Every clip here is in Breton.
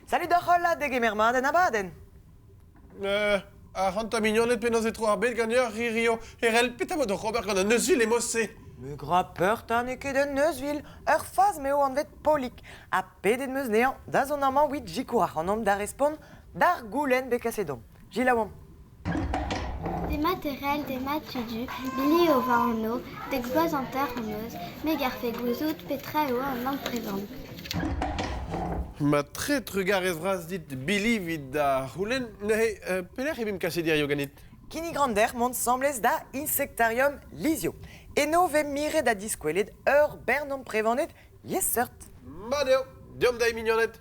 Salut deoc'h holl ha degemer mat en abadenn. Ac'hanta mignoned penaos e tro ar bed ganeoc'h hirio Erell, petra vo d'oc'h ober gant an euzhvil emañ-se? Me gra peur 'ta n'eo ket un euzhvil, ur faz m'eo anvet Polig ha pedet 'm eus anezhañ da zont amañ evit sikour ac'hanomp da respont d'ar goulenn bet kaset deomp. Selaouomp. Demat Erell, demat Tudu, Billy eo va anv, dek vloaz hanter am eus, me garfe gouzout petra eo an amprevan. Ma tre trugarez vras dit Billy evit da c'houlenn. Neuze, pelec'h e vimp kaset hiziv ganit? Kinnig ran dec'h mont 'sambles da Insectarium Lizio. Eno 'vez miret ha diskwelet ur bern amprevaned liesseurt. Mat eo, deomp da mignoned.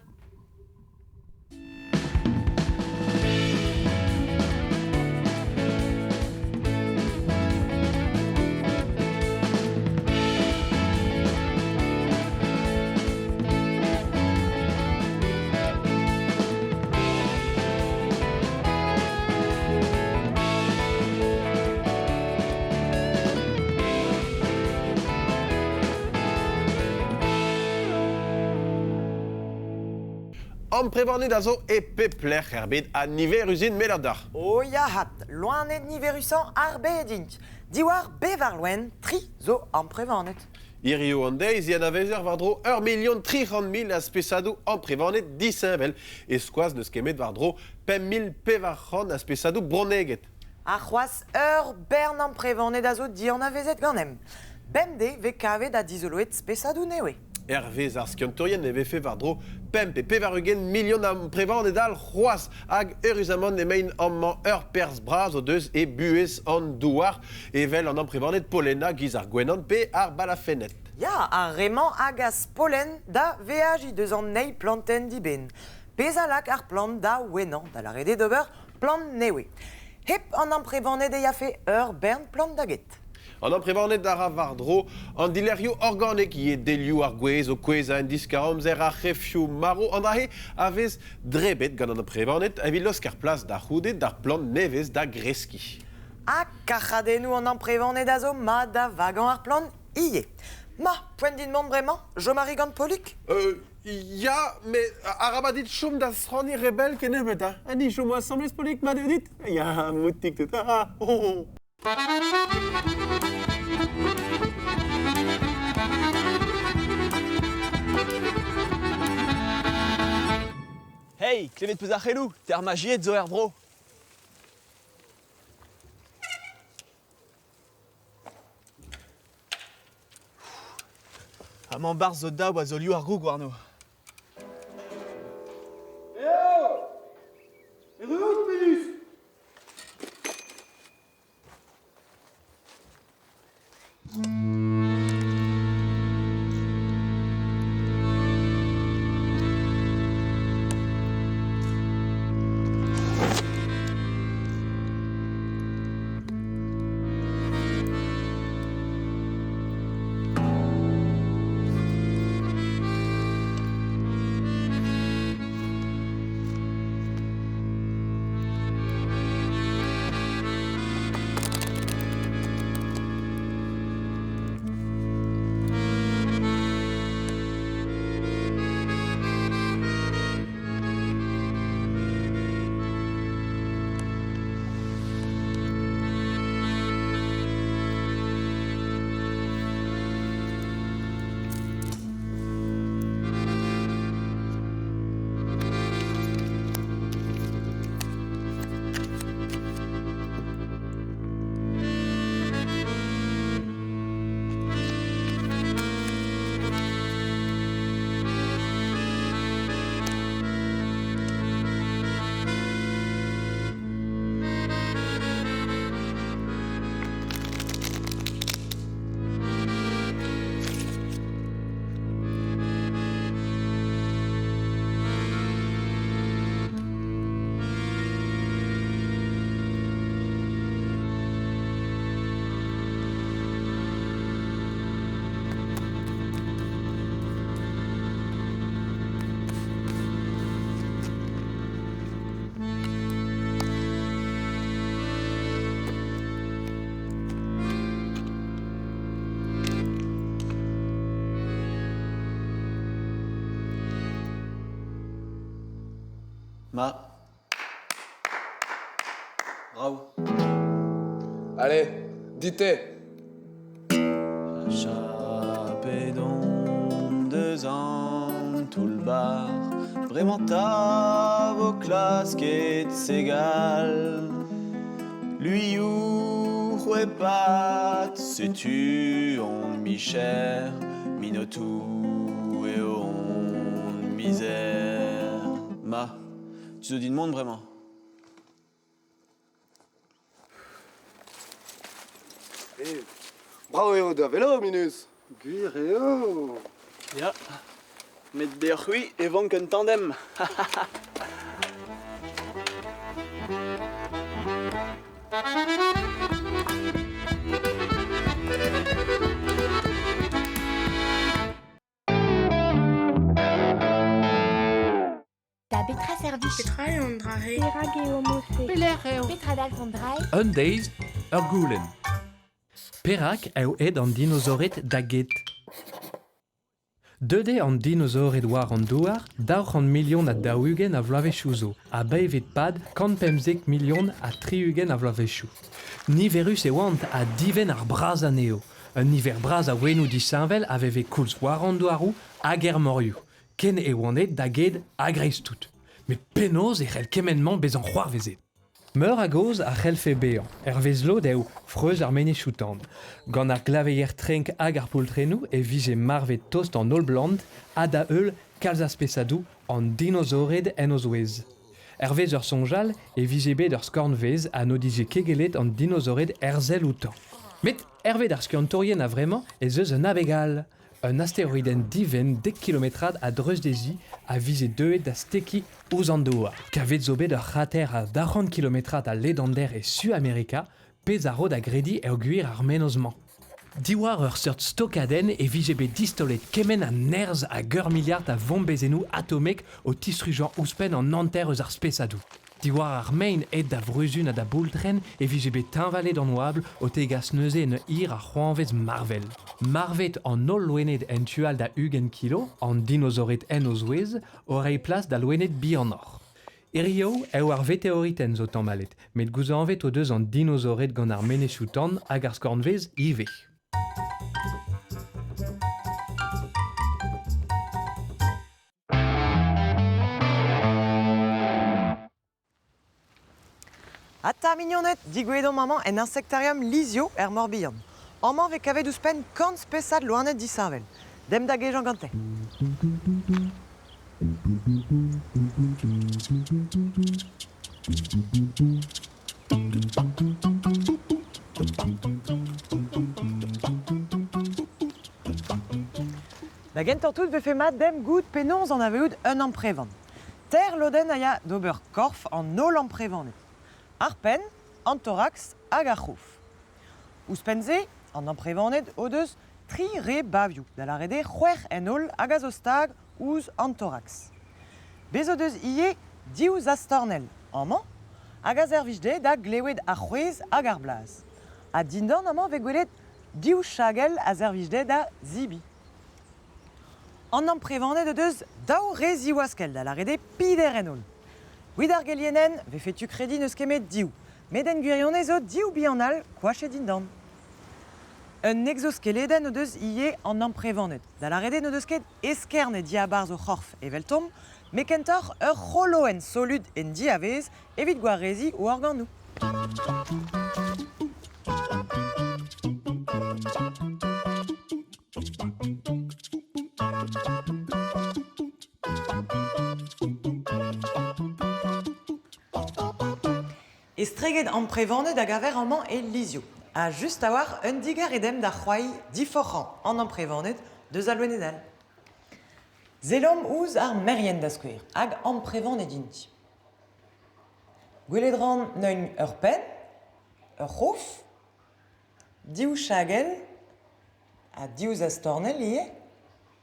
Amprevaned a zo e pep lec'h er bed ha niverus int met deoc'h. O ya 'hat, loened niverusañ ar bed int. Diwar bevar loen, tri zo amprevaned. Hiziv an deiz e anavezer war-dro ur milion 300 mil a spesadoù amprevaned disheñvel. E-skoaz n'eus ket war-dro 5400 a spesadoù bronneged. Ha c'hoazh ur bern amprevaned a zo dianavezet ganemp. Bemdez 'vez kavet ha dizoloet spesadoù nevez. Hervez ar skiantourien e vefe war-dro 5 pe 80 milion amprevaned all c'hoazh hag eüruzamant emaint amañ ur perzh bras o deus e buhez an douar evel an amprevaned polena giz ar gwenan pe ar balafenned. Ya, ar re-mañ a gas pollen da veajiñ deus an eil plantenn d'eben. Pezh a lak ar plant da wenañ, da lâret eo d'ober plant nevez. Hep an amprevaned e yafe ur bern plant da get. An amprevaned a ra war-dro an dilerc'hioù organek ivez delioù ar gwez o kouezhañ en diskar-amzer ar c'hefioù marv an dra-se a vez drebet gant an amprevaned evit laosker plas da c'houde d'ar plant nevez da greskiñ. Ha kac'hadennoù an amprevaned a zo mat da vagañ ar plant ivez. Ma, poent din mont bremañ, chom a ri gant Polig? Ya, met arabat dit chom da sranniñ re bell kennebeut, ha Ha ni chomo asambles, Polig, mat eo dit? Ya, moutik tout. Ah, oh, oh. Hey, klevet 'peus ar c'heloù? Termajied zo er vro. Amañ 'barzh zo daou a zolioù ar groug warno. Erru out, Pennus? Ma. Brav. Allez, dit-te. Achapet on deus an toull-bac'h, bremañ 'ta vo klasket segal. Luioù c'hwepad, setu hon micher, minotoù eo hon mizer. Ma, tu zo din mont bremañ. Eh, brav eo da velo, Minus. Gwir eo. Ya, met deoc'h-c'hwi e vank un tandem. Da betra servij? Petra eo an dra-se? Perak eo mod-se? Pelec'h eo? Petra dalv an dra-se? Un deiz, ur goulenn. Perak eo aet an dinozored da get? Deuet eo an dinozored war an douar 240 milion a vloavezhioù zo, ha bevet 'pad 175 milion a vloavezhioù. Niverus e oant ha divent ar braz anezho. Un niver bras a ouennoù disheñvel a veve koulz war an douaroù hag er morioù. Ken e oant aet da get a-greiz-tout. Met penaos e c'hell kement-mañ bezañ c'hoarvezet? Meur a gaoz a c'hellfe bezañ. Hervez lod eo freuz ar menezioù-tan. Gant ar glaveier trenk hag ar poultrennoù e vije marvet tost an holl blant ha da heul kalz a spesadoù an dinozored en o zouez. Hervez ur soñj all e vije bet ur skornvezh ha n'o dije ket gellet an dinozored herzel outañ. Met hervez ar skiantourien a-vremañ ez eus un abeg all. Un asteroidenn divent dek kilometrad a-dreuz dezhi a vije deuet da stekiñ ouzh an douar. Kavet zo bet ur c'hrater a 200 kilometrad a ledander e Suamerika, pezh a ro da grediñ eo gwir ar mennozh-mañ. Diwar ur seurt stokadenn e vije bet distaolet kement a nerzh hag ur miliard a vombezennoù atomek o tistrujañ ouzhpenn an hanter eus ar spesadoù. Diwar ar mein aet da vruzun ha da boultrenn e vije bet teñvalet an oabl o tegas neuze un hir a c'hoañvezh marvel. Marvet an holl loened en tu all da 20 kilo, an dinozored en o zouez, o reiñ plas da loened bihanoc'h. Hiziv eo ar veteoritenn zo tamallet, met gouzañvet o deus an dinozored gant ar menezioù-tan hag ar skornvezh ivez. Ata mignoned, digouezhet omp amañ en Insectarium Lizio er Morbihan. Amañ 'vez kavet ouzhpenn kant spesad loened disheñvel. Demp da gejañ gante. Da gentañ tout 'vefe mat demp goût penaos anavezout un amprevan. Teir lodenn a ya d'ober korf an holl amprevaned. Ar penn, an toraks hag ar c'hof. Ouzhpenn-se, an amprevaned o deus tri re bavioù, da lâret eo c'hwec'h en holl hag a zo stag ouzh an toraks. Bez' o deus ivez div zastornell amañ hag a servij dezhe da glevet ar c'hwezh hag ar blaz. Ha dindan amañ 'vez gwelet div chagell a servij dezhe da zebriñ. An amprevaned o deus daou re ziwaskell, da lâret eo pider en holl. Evit ar gelienenn 'vefe tu krediñ n'eus ket met div, met en gwirionez zo div bihan all koachet dindan. Un exoskeledenn o deus ivez an amprevaned, da lâret eo n'o deus ket eskern e diabarzh o c'horf eveltomp, met kentoc'h ur c'holoenn solut en diavez evit gwareziñ o organoù. Estreget amprevaned a gaver amañ e Lizio. Ha just a-walc'h un digar eo demp da c'hoari diforc'hañ an amprevaned deus al loened all. Sellomp ouzh ar merien da skouer, hag amprevaned int. Gwelet 'ran neuint ur penn, ur c'hof, div chagell ha div zastornell ivez,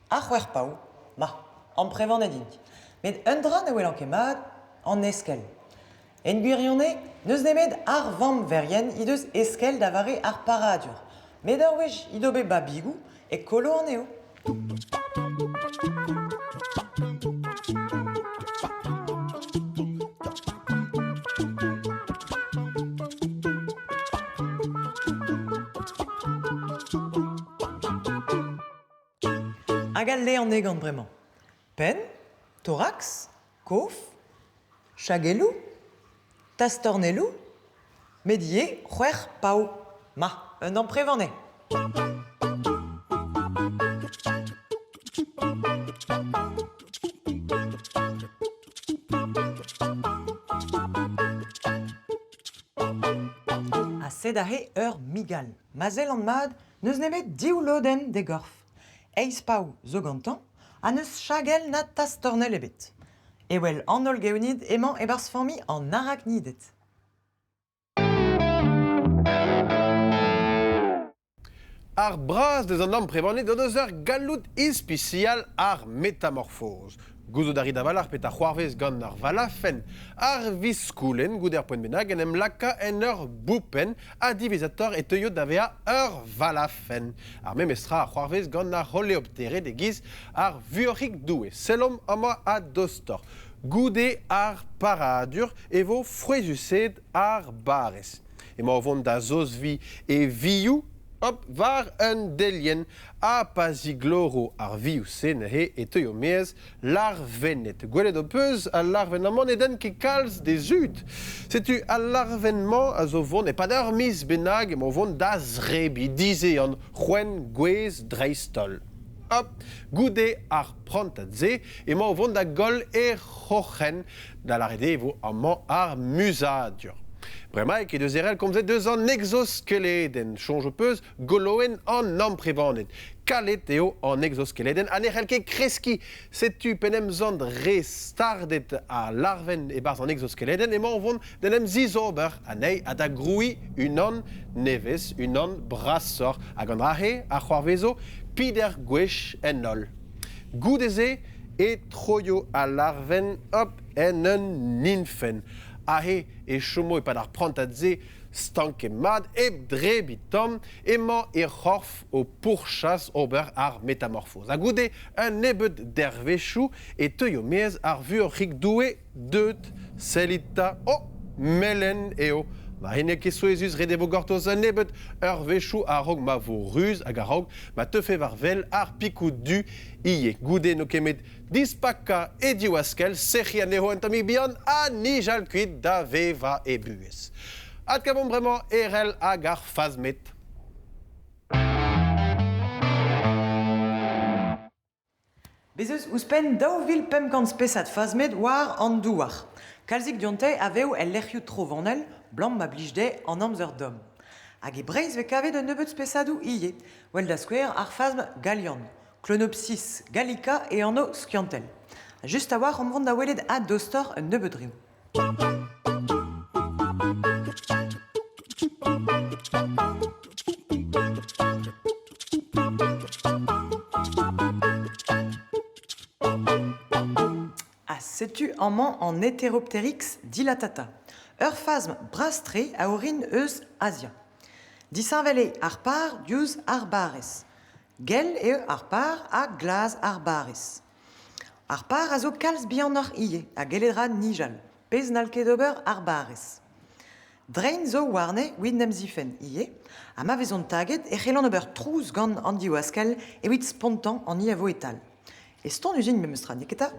ha c'hwec'h pav. Ma, amprevaned int. Met un dra ne welan ket mat, an eskell. En gwirionez, n'eus nemet ar vamm verien he deus eskell da vare ar paradur. Met ur wech he do bet babigoù e kollo anezho. Hag al leanegant bremañ. Penn, thorax, kof, chagelloù, tastornelloù, met ivez c'hwec'h pav. Ma, un amprevan eo. Ha sed aze ur migal. Ma sellan mat, n'eus nemet div lodenn d'e gorf. Eizh pav zo gantañ ha n'eus chagell na tastornell ebet. Evel an holl gevnid emañ e-barzh familh an araknided. Ar braz deus an amprevaned o deus ur galloud ispisial ar metamorfoz. Gouzout a rit a-walc'h petra c'hoarvez gant ar valafenn. Ar viskoulenn, goude ar poent bennak, en em laka en ur boupenn ha diwezhatoc'h e teuio da vezañ ur valafenn. Ar memes tra a c'hoarvez gant ar c'holeoptered e-giz ar vuoc'hig-doue. Sellomp amañ a-dostoc'h. Goude ar paradur e vo frouezhusaet ar barrez. Emañ o vont da zozviñ e vioù hop war un delienn ha pa zigloro ar vioù-se neuze e teuio maez larvenned. Gwelet ho peus al larvenn-amañ ne denn ket kalz d'he zud. Setu al larvenn-mañ a zo vont e-pad ur miz bennak emañ o vont da zrebiñ dizehan c'hwen gouez dreist-holl. Hop, goude ar prantad-se emañ o vont da goll he c'hroc'hen, da lâret eo e vo amañ ar muzadur. Bremaik he deus Erell komzet deus an exoskeledenn. Soñj ho peus goloenn an amprevaned. Kalet eo an exoskeledenn ha ne c'hell ket kreskiñ. Setu p'en em sant re stardet ar larvenn e-barzh an exoskeledenn emañ o vont d'en em zizober anezhi ha da grouiñ unan nevez, unan brasoc'h. Hag an dra-se a c'hoarvezo peder gwech en holl. Goude-se e troio al larvenn hop en un ninfenn. Aze e chomo e-pad ar prantad-se stanket mat hep drebiñ tamm, emañ he c'horf o pourchas ober ar metamorfoz. Ha goude un nebeud dervezhioù e teuio maez ar vuoc'hig-doue deuet. Sellit 'ta, oh, melen eo. Ma n'eo ket souezhus ret e vo gortoz un nebeud eurvezhioù a-raok ma vo ruz hag a-raok ma teufe war wel ar pikoù du ivez. Goude n'o ket met Dispakañ e divaskell, sec'hiñ anezho un tammig bihan ha nijal kuit da vevañ e buhez. Adkavomp bremañ Erell hag ar Fazmed. Bez' eus ouzhpenn 2500 spesad fazmed war an douar. Kalzik dionte a vev el lec'hioù trovanel, 'blam ma blij dezhe an amzer domm. Hag e Breizh 'vez kavet un nebeud spesadoù ivez, 'wel da skouer ar fazm galian. Clonopsis gallica e anv skiantel. Just a-walc'h omp vont da welet a-dostoc'h un nebeud reoù. Ha setu amañ an Heteropteryx dilatata, ur fazm bras-tre a orin eus Azia. Disheñvel eo ar par diouzh ar barrez. Gell eo ar par ha glas ar barrez. Ar par a zo kalz bihanoc'h ivez ha gellet 'ra nijal, pezh n'hall ket ober ar barrez. Drein zo warne evit 'n em zifenn ivez, ha ma vezont taget e c'hellont ober trouz gant an divaskell evit spontañ an hini a vo e-tal. Estonus int memestra, n'eo ket 'ta?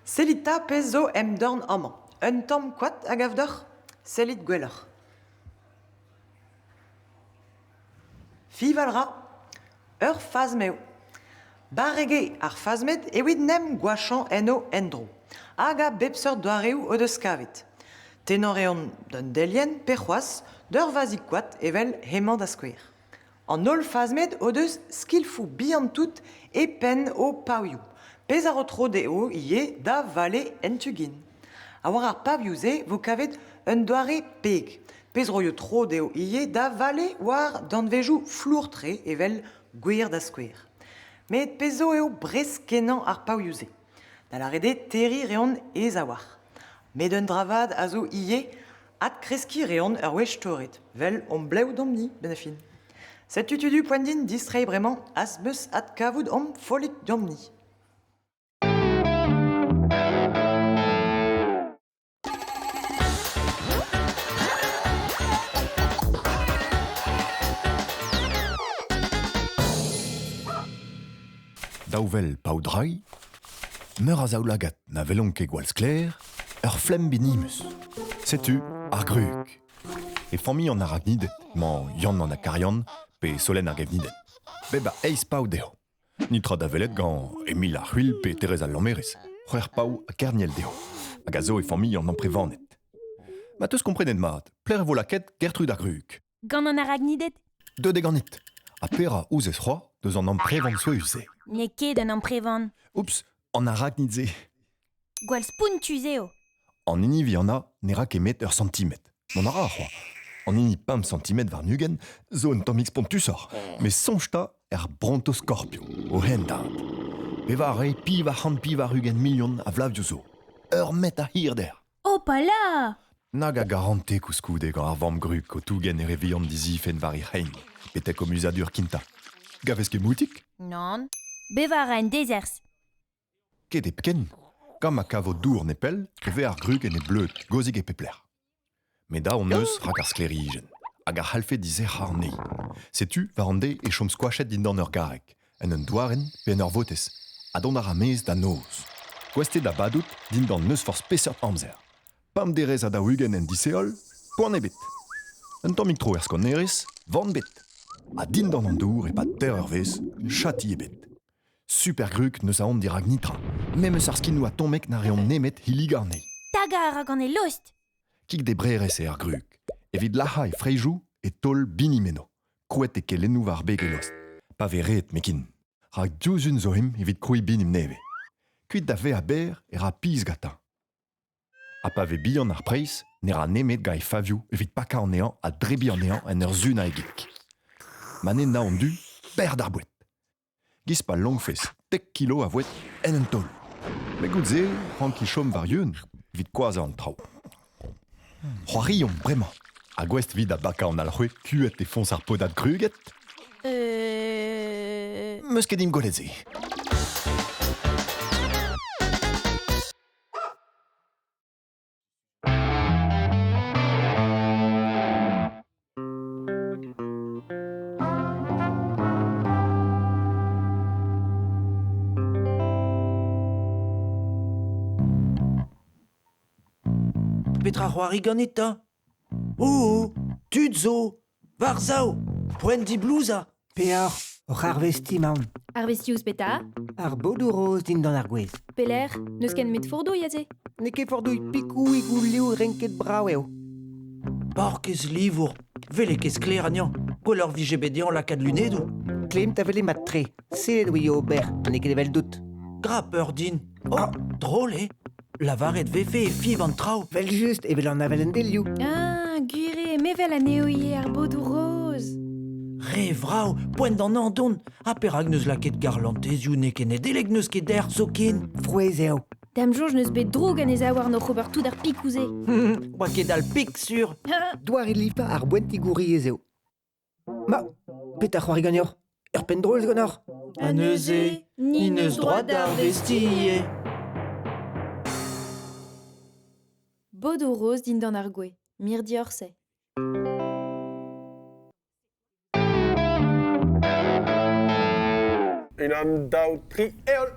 Sellit 'ta pezh zo em dorn amañ. Un tamm koad a gav deoc'h? Sellit gwelloc'h. Fiñval 'ra. Ur fazm eo. Barrek eo ar fazmed evit 'n em goachañ en o endro hag a bep seurt doareoù o deus kavet. Tennañ 'reont d'un delienn pe c'hoazh d'ur vazhig-koad evel hemañ da skouer. An holl fazmed o deus skilfoù bihan-tout e penn o pavioù, pezh a ro tro dezho ivez da vale en tu-gin. Ha war ar pavioù-se 'vo kavet un doare peg, pezh 'roio tro dezho ivez da vale war danvezioù flour-tre evel gwer da skouer. Met pezh zo eo bresk-kenañ ar pavioù-se. Da lâret eo terriñ 'reont aes a-walc'h. Met un dra vat a zo ivez, adkreskiñ 'reont ur wech torret, 'vel hom blev deomp-ni, 'benn ar fin. Setu tudu poent din distreiñ bremañ, az meus adkavout hom follig deomp-ni. Daou vel paodrailh, meur a zaoulagad na welont ket gwall sklaer, ur flemm binimus. Setu ar grug. E familh an arachnided emañ Yann an Akarian pe Solenn ar Gevnidenn. Bep a eizh pav dezho. Netra da welet gant Emil ar C'hwil pe Tereza al Lammerez, c'hwec'h pav ha kerniel dezho, hag a zo e familh an amprevaned. Ma 'teus komprenet mat, pelec'h e vo lakaet Gertrud ar Grug? Gant an aragnided? Deut eo ganit. Ha pera ouzez c'hoazh deus an amprevan souezhus-se? N'eo ket un amprevan. Oups, an arachnid-se. Gwall spontus eo. An hini vihanañ ne ra ket 'met ur santimetr. Mont a ra c'hoazh. An hini pemp santimetr warn-ugent zo un tammig spontusoc'h. Met soñj 'ta er Brontoscorpio, o hendad. Bevañ a rae 480 milion a vloavezhioù zo. Ur metr a hirder. Hopala! Nag a garantez koulskoude gant ar vamm-grug o tougen he re vihan dizifenn war he c'hein, betek o muzadur kintañ. Gavez ket moutig? Nann. Bevañ a ra en dezerzh. Ket hepken. Gant ma kavo dour nepell e vez ar grug en he bleud, gozik e pep lec'h. Met da hon eus rak ar sklêrijenn, hag a c'hallfe dizec'hañ anezhi. Setu, war an deiz e chom skoachet dindan ur garreg, en un douarenn pe en ur votez, ha dont a ra maez da noz. Gouest eo da badout dindan n'eus forzh peseurt amzer. Pemp derez ha 40 en disheol, poan ebet. Un tammig tro er skornerez, van bet. Ha dindan an dour e-pad teir eurvezh, chati ebet. Supergrug n'eus aon dirak netra. Memes ar skinoù atomek na reont nemet hilligañ anezhi. Tagañ a ra gant e lost. Kig-debrerez eo ar grug. Evit lac'hañ e freizhoù e taol binimeno, krouet e kelennoù war beg e lost. Pa vez ret, mekin. Rak diouzhun zo him evit krouiñ binim nevez. Kuit da vezañ berr e ra pizh gantañ. Ha pa vez bihan ar preizh, ne ra nemet gant e favioù evit pakañ anezhañ ha drebiñ anezhañ en ur sunañ e gig. Ma n'eo naon du, berr d'ar boued. Giz pa lonkfes dek kilo a voued en un taol. Met goude-se 'ranki chom war-yun evit koazhañ an traoù. C'hoariomp bremañ. Ha gouest 'vit da bakañ an alc'hwez kuet e foñs ar podad kruged? 'Meus ket dimp gwelet se. Petra c'hoari ganit 'ta? Oh, tud zo! War-sav! Poent diblouzañ! Peoc'h, oc'h arvestiñ 'maon. Arvestiñ ouzh petra? Ar bodoù roz dindan ar gwez. Pelec'h? N'eus ken met fourdouilh aze. N'eo ket fourdouilh pikouigoù liv renket brav eo. Paourkaezh livour, 'wele ket sklaer anezhañ. Gwelloc'h 'vije bet dezhañ lakaat lunedoù. Klemt a wele mat-tre. Sellet oa ober, ha n'eo ket eveldout. Gra peur din. Oh, drol eo. Lavaret 'vefe e fiñv an traoù. Vel-just evel an avel en delioù. Ah, gwir eo, mevel anezho ivez ar bodoù roz. Re vrav, poent d'an andon. Ha perak n'eus lakaet garlantezioù n'eo ket Nedeleg n'eus ket dec'h zoken. Frouezh eo. Da'm soñj n'eus bet droug en e zaouarn oc'h ober tout ar pikoù-se. Oa ket al pik sur. Doare lipañ ar boentigouriezh eo. Ma, petra c'hoari ganeoc'h? Ur penn-drol zo ganeoc'h? Ha neuze, ni n'eus droad d'arvestiñ. Bodoù roz dindan ar gwez, mirdi Orsay. Unan, daou, tri, heol!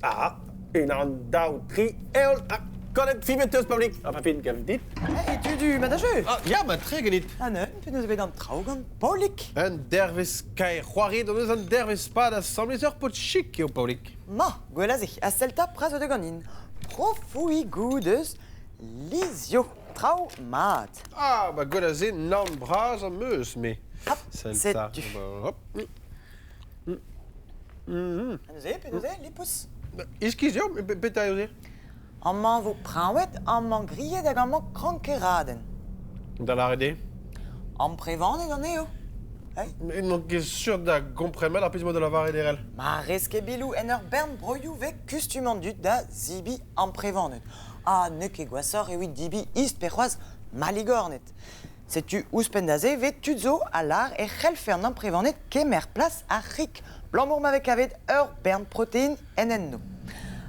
Ah, unan, daou, tri, heol! Ah, kanet fimet teus, Paolig. Ah, pa fin, gav dit. Hey, tudu, ma da jeu Ah, ya, ma tre ganit. Ha neuze, penaos eo bet an traoù gant Paolig? Un dervezh kaer c'hoariet hon eus an dervezh pad asambles ur paotr chik eo Paolig. Ma, gwell aze, ha sell 'ta pras o deus ganin. Profouigoù deus Lizio, traoù mat. Ah, ba gwell aze, naon bras am eus, me. Hop, Sell 'ta. setu. Ba, hop. Ha neuze, penaos eo, lipous? Iskis eo, petra eo se? Amañ vo preñvet, amañ grilhet hag amañ krankeradenn. Da lâret eo? Amprevanet anezho. Hey. N'on ket sur da gompren mat ar pezh 'moa da lavaret erell. Ma rez ket biloù en ur bern broioù 'vez kustum an dud da zebriñ amprevaned. Ha n'eo ket gwashoc'h evit debriñ ist pe c'hoazh maligorned. Setu ouzhpenn da se 'vez tud zo a lâr e c'hellfe an amprevaned kemer plas ar c'hig, 'blamour ma vez kavet ur bern protein en enno.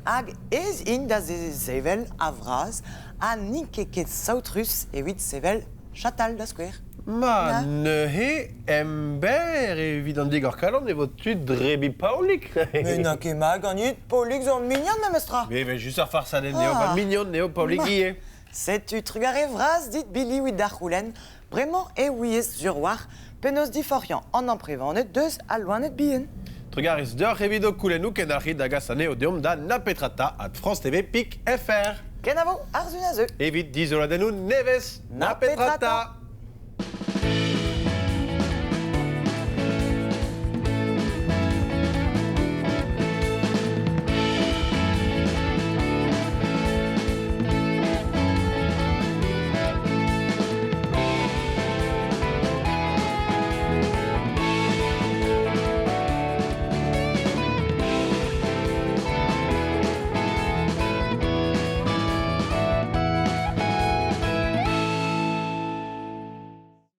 Hag aes int da sevel a-vras ha n'int ket ket saotrus evit sevel chatal da skouer. Ma neuze emberr evit an digor-kalon e vo tu drebiñ Paolig. Met n'a ket mat ganit, Paolig zo mignon memestra. Mais evel just ar farsadenn eo, va mignon eo Paolig ivez. Setu trugarez vras dit Billy 'wit da c'houlenn. Bremañ e ouiez sur 'walc'h penaos diforc'hiañ an amprevaned deus al loened bihan. Trugarez deoc'h evit ho koulennoù kendalc'hit da gas anezho deomp da napetrata at France TV pik fr. Kenavo, ar sun a zeu. Evit dizoladennoù nevez, na petra 'ta.